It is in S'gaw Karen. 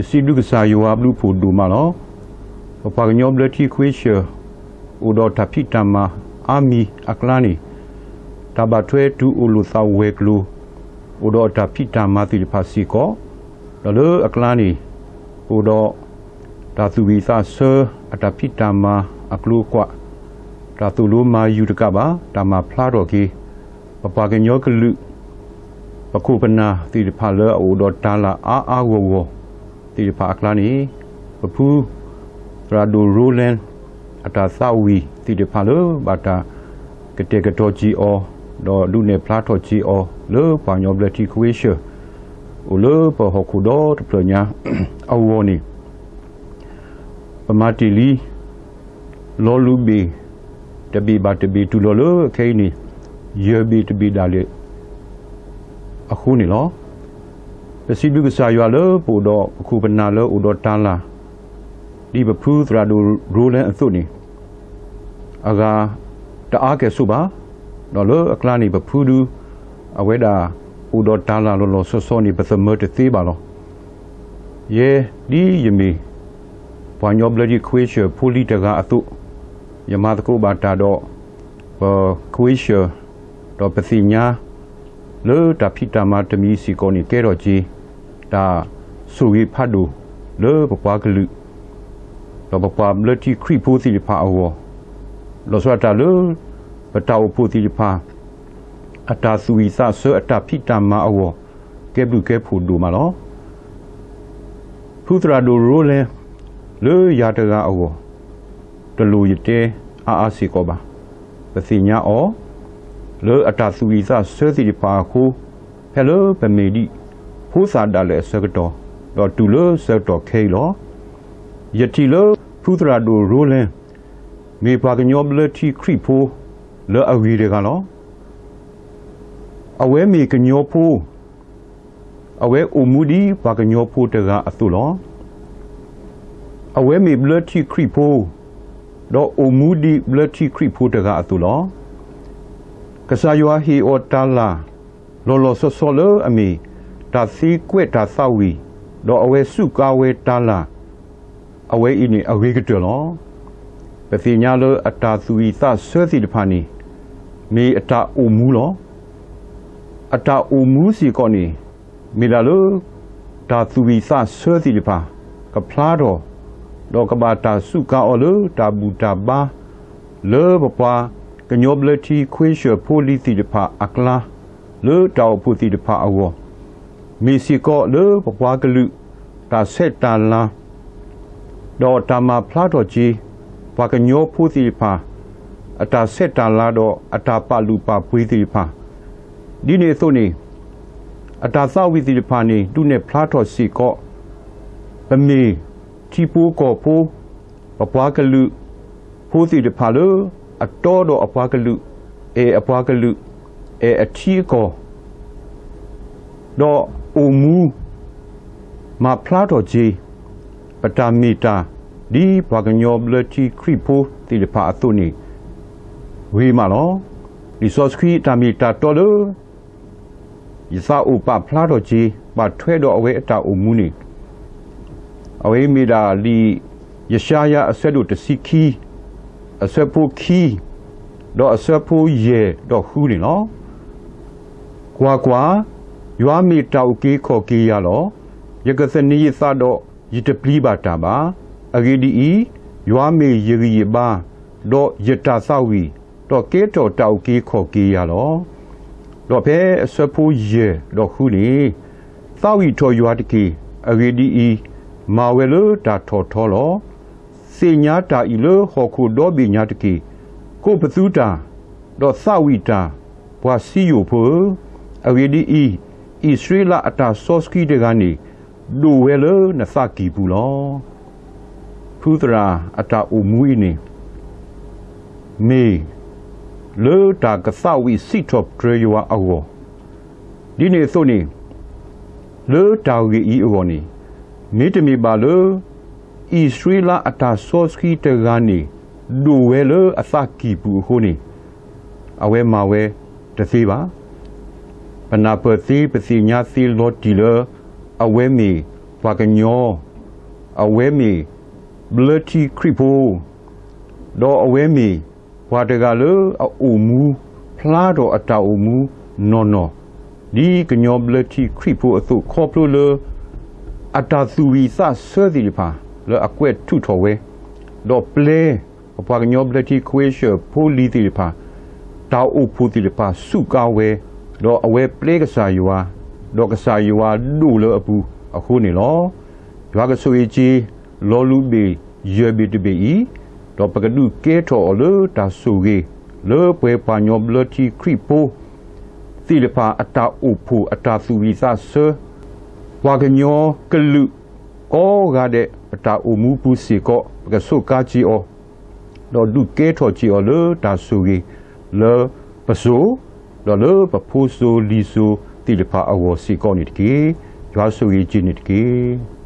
ပစံးဘျုးကစၢ်ယွၤဘျုးဖှိၣ်ဒိၣ်မးလီၤ. ပပှၤကညီဘျၢထံခဝ့ၡၢၣ် အိၣ်ဒီးတၢ်ဖံးတၢ်မၤအါမံၤအကျါန့ၣ်, တၢ်ဘၣ်ထွဲတုၤအိၣ်လိာ်သးဝဲၤကျိၤ အိၣ်ဒီးတၢ်ဖံးတၢ်မၤသ့ၣ်တဖၣ်စ့ၢ်ကီး, ဒီးလၢအကျါန့ၣ် အိၣ်ဒီး တၢ်သူၣ်ဝံၣ်သးဆၢအတၢ်ဖံးတၢ်မၤအကျိၤအကွာ်, တၢ်သိၣ်လိမၤယူၤတကးဘၣ် တၢ်မၤဖျါထီၣ်က့ၤ ပပှၤကညီကလုာ် ပခိၣ်ပနၢ်သ့ၣ်တဖၣ်လၢအအိၣ်ဒီးတၢ်လၤအါအါဂီၢ်ဂီၢ်သ့ၣ်တဖၣ်အကျါန့ၣ်, ပဖု သရၣ်ဒိၣ် Roland အတၢ်သးဝံၣ်သ့ၣ်တဖၣ်လၢဘၣ်တၢ်ကတဲာ်ကတီၤက့ၤအီၤ, ဒီးဒုးနဲၣ်ဖျါထီၣ်က့ၤအီၤလၢပှၤကညီဘျၢထံခဝ့ၡၢၣ် အိၣ်လၢပဟီၣ်ခိၣ်ဒီတဖျၢၣ်ညါအဂီၢ်န့ၣ် ပမၤတ့ၢ်လံ လီၤလူၤဘ့ၣ် တဘ့ၣ်ဘၣ်တဘ့ၣ်တုၤလီၤလၢအခဲအံၤန့ၣ် ယဲၢ်ဘ့ၣ်တဘ့ၣ်ဒၣ်လဲာ် အဃိန့ၣ်လီၤ. ပစံးဘျုးကစၢ်ယွၤလၢပအိၣ်ဒီးပခိၣ်ပနၢ်လၢအိၣ်ဒီးတၢ်လၤ ဒ်ပဖုသရၣ်ဒိၣ် Roland အသိးန့ၣ် အဂၤတအါကဲၣ်ဆိးဘၣ်, ဒီးလၢအကျါန့ၣ် ပဖုဒု အဝဲဒၣ်အိၣ်ဒီးတၢ်လၤလီၤလီၤဆီဆီန့ၣ် ပသမၢတသ့ဘၣ်လီၤ. ယဲဒ်ယမ့ၢ် ပှၤကညီဘျၢထံခဝ့ၡၢၣ်ဖိလံၤတဂၤအသိး, ယမၤသကိးဘၣ်တၢ်ဒီး ပခဝ့ၡၢၣ် ဒီးပသ့ၣ်ညါ လၢတၢ်ဖံးတၢ်မၤတမံၤစ့ၢ်ကီးန့ၣ် ကဲထီၣ်က့ၤ တၢ်ဆိၣ်ဂ့ၤဖးဒိၣ် လၢပပှၤကလုာ် ဒီးပပှၤဘျၢထံခရံာ်ဖိသ့ၣ်တဖၣ်အဂီၢ်, လီၤဆီဒၣ်တၢ်လၢ ပတၢ်အိၣ်ဖှိၣ်သ့ၣ်တဖၣ် အတၢ်သူၣ်ဝံၣ်သးဆၢအတၢ်ဖံးတၢ်မၤအဂီၢ် ကဲဘျုးကဲဖှိၣ်ဒိၣ်မးလီၤ. ဖုသရၣ်ဒိၣ် Roland လၢယၤတဂၤအဂီၢ် တလိၣ်ယတဲအါအါစ့ၢ်ကီးဘၣ်. ပသ့ၣ်ညါအီၤ လၢအတၢ်သူၣ်ဝံၣ်သးဆၢသ့ၣ်တဖၣ်အဃိ ဖဲလၢပမ့ၢ်ဒံးဖိသၣ်ဒၣ်လဲာ်အဆၢကတီၢ် ဒီးတုၤလၢဆၢကတီၢ်ခဲအံၤလီၤ. ယထံၣ်လၢ ဖုသရၣ်ဒိၣ် Roland မ့ၢ်ပှၤကညီဘျၢထံခရံာ်ဖိ လၢအဂ့ၤတဂၤလီၤ. အဝဲမ့ၢ်ကညီဖိ, အဝဲအိၣ်မူဒ်ပှၤကညီဖိတဂၤအသိးလီၤ. အဝဲမ့ၢ်ဘျၢထံခရံာ်ဖိ, ဒီးအိၣ်မူဒ်ဘျၢထံခရံာ်ဖိတဂၤအသိးလီၤ. ကစၢ်ယွၤဟ့ၣ်အီၤတၢ်လၤ လီၤလီၤဆီဆီလၢအမ့ၢ် တၢ်သ့ကွဲးတၢ်သးဝံၣ်, ဒီးအဝဲစူးကါဝဲတၢ်လၤ အဝဲအံၤန့ၣ်အဂ့ၤကတၢၢ်လီၤ. ပသ့ၣ်ညါလၢအတၢ်သူၣ်ဝံၣ်သးဆၢသ့ၣ်တဖၣ်န့ၣ် မ့ၢ်အတၢ်အိၣ်မူလီၤ. အတၢ်အိၣ်မူစ့ၢ်ကီးန့ၣ် မ့ၢ်ဒၣ်လၢ တၢ်သူၣ်ဝံၣ်သးဆၢသ့ၣ်တဖၣ် ကဖျါထီၣ်, ဒီးကဘၣ်တၢ်စူးကါအီၤလၢတၢ်ဘူၣ်တၢ်ဘါ လၢပပှၤကညီဘျၢထံခဝ့ၡၢၣ်ဖိလံၤသ့ၣ်တဖၣ်အကျါ လၢတၢ်အိၣ်ဖှိၣ်သ့ၣ်တဖၣ်အဂီၢ်, မ့ၢ်စ့ၢ်ကီးလၢပပှၤကလုာ် တၢ်ဆဲးတၢ်လၤ ဒီးတၢ်မၤဖျါထီၣ်က့ၤ ပှၤကညီဖိသ့ၣ်တဖၣ် အတၢ်ဆဲးတၢ်လၤဒီးအတၢ်ပာ်လုၢ်ပာ်ပှ့ၤသ့ၣ်တဖၣ်, ဒ်န့ၣ်အသိးန့ၣ် အတၢ်သးဝံၣ်သ့ၣ်တဖၣ်န့ၣ် ဒုးနဲၣ်ဖျါထီၣ်စ့ၢ်ကီး ပမ့ၢ်ထံဖိကီၢ်ဖိ ပပှၤကလုာ်ဖိသ့ၣ်တဖၣ်လၢ အတီဒီးအပှၤကလုာ်, အဲၣ်အပှၤကလုာ်, အဲၣ်အထံအကီၢ်, ဒီးအိၣ်မူ မၤဖျါထီၣ်က့ၤ ပတၢ်မ့ၢ်တၢ် ဒ်ပှၤကညီဘျၢထံခရံာ်ဖိသ့ၣ်တဖၣ်အသိးန့ၣ် ဂ့ၤမးလီၤ. လံာ်စီဆှံအတၢ်မ့ၢ်တၢ်တီလၢ ယသးအိၣ်ပာ်ဖျါထီၣ်က့ၤ ဘၣ်ထွဲဒီးအဝဲအတၢ်အိၣ်မူန့ၣ် အဝဲမ့ၢ်ဒၣ်လံာ်ယၡါယၤအဆၢဒိၣ်တဆံခံ, အဆၢဖိခံ, ဒီးအဆၢဖိယဲၢ်ဒီးဃုန့ၣ်လီၤ. ကွၢ်ကွၢ်, ယွၤမ့ၢ်တၢ်အုၣ်က့ၤခီၣ်က့ၤယၤလီၤ. ယကသန့ၤယသးဒီး ယတပျံၤဘၣ်တၢ်ဘၣ်. အဂ့ၢ်ဒ်အံၤ, ယွၤမ့ၢ်ယဂံၢ်ယဘါ, ဒီးယတၢ်သးဝံၣ်, ဒီးကဲထီၣ်တၢ်အုၣ်က့ၤခီၣ်က့ၤယၤလီၤ. ဒီးဖဲအဆၢဖိယဲၢ်ဒီးဃုန့ၣ်, သးဝံၣ်ထီၣ်ယွၤတက့ၢ်. အဂ့ၢ်ဒ်အံၤ, မၤဝဲလၢတၢ်ထီၣ်ထီလီၤ. သ့ၣ်ညါတၢ်အံၤလၢဟီၣ်ခိၣ်ဒီဘ့ၣ်ညါတက့ၢ်. ကိးပသူတၢ်, ဒီးသးဝံၣ်တၢ်, ပှၤစံယိၣ်ဖိဧၢ, အဂ့ၢ်ဒ်အံၤ, အံၣ်စရ့လးအတၢ်စီဆှံတဂၤန့ၣ် ဒိၣ်ဝဲလၢနသးကံၢ်ပူၤလီၤ. ဖုသရၣ်အတၢ်အိၣ်မူအံၤန့ၣ် မ့ၢ်လၢတၢ်ကသးဝံၣ်စံးထီၣ်ပတြၢၤယွၤအဂီၢ်, ဒ်န့ၣ်အသိးန့ၣ် လၢတၢ်ဂ့ၢ်အံၤအဂီၢ်န့ၣ် မ့တမ့ၢ်ဘၣ်လၢ အံၣ်စရ့လးအတၢ်စီဆှံတဂၤန့ၣ် ဒိၣ်ဝဲလၢအသးကံၢ်ပူၤအဃိန့ၣ် အဝဲမၤဝဲတသ့ဘၣ်. ပနၢ်ပၢၢ်သ့ ပသ့ၣ်ညါသ့လီၤတံၢ်လၢ အဝဲမ့ၢ်ပှၤကညီ အဝဲမ့ၢ်ဘျၢထံခရံာ်ဖိ, ဒီးအဝဲမ့ၢ်ပှၤတဂၤလၢအအိၣ်မူဖျါထီၣ်အတၢ်အိၣ်မူနီၢ်နီၢ်, ဒ်ကညီဘျၢထံခရံာ်ဖိအသိး ခီဖျိလၢအတၢ်သူၣ်ဝံၣ်သးဆၢသ့ၣ်တဖၣ် လၢအကွဲးထူးထီၣ်ဝဲ, ဒီးပျဲပပှၤကညီဘျၢထံခဝ့ၡၢၣ်ဖိလံၤသ့ၣ်တဖၣ် တၢ်အိၣ်ဖှိၣ်သ့ၣ်တဖၣ်စူးကါဝဲ, ဒီးအဝဲပျဲကစၢ်ယွၤ, ဒီးကစၢ်ယွၤဒိၣ်လၢအပူၤအဃိန့ၣ်လီၤ. ယွၤကဆိၣ်ဂ့ၤက့ၤ လီၤလူၤဘ့ၣ်ယဲၢ်ဘ့ၣ်တဘ့ၣ်အံၤ, ဒီးပကဒုးကဲထီၣ်အီၤလၢတၢ်ဆိၣ်ဂ့ၤ လၢပှၤကညီဘျၢထံခရံာ်ဖိ သ့ၣ်တဖၣ်အတၢ်အိၣ်ဖှိၣ်အတၢ်သူၣ်ဝံၣ်သးဆၢ, ပှၤကညီကလုာ်ကိးဂၤဒဲး ပတၢ်အိၣ်မူပူၤစ့ၢ်ကီး ပကစူးကါက့ၤအီၤ, ဒီးဒုးကဲထီၣ်က့ၤအီၤလၢတၢ်ဆိၣ်ဂ့ၤ လၢပစိၤ, ဒီးလၢပဖိစိၤလံၤစိၤသ့ၣ်တဖၣ်အဂီၢ်စ့ၢ်ကီးန့ၣ်တက့ၢ်. ယွၤဆိၣ်ဂ့ၤက့ၤန့ၣ်တက့ၢ်.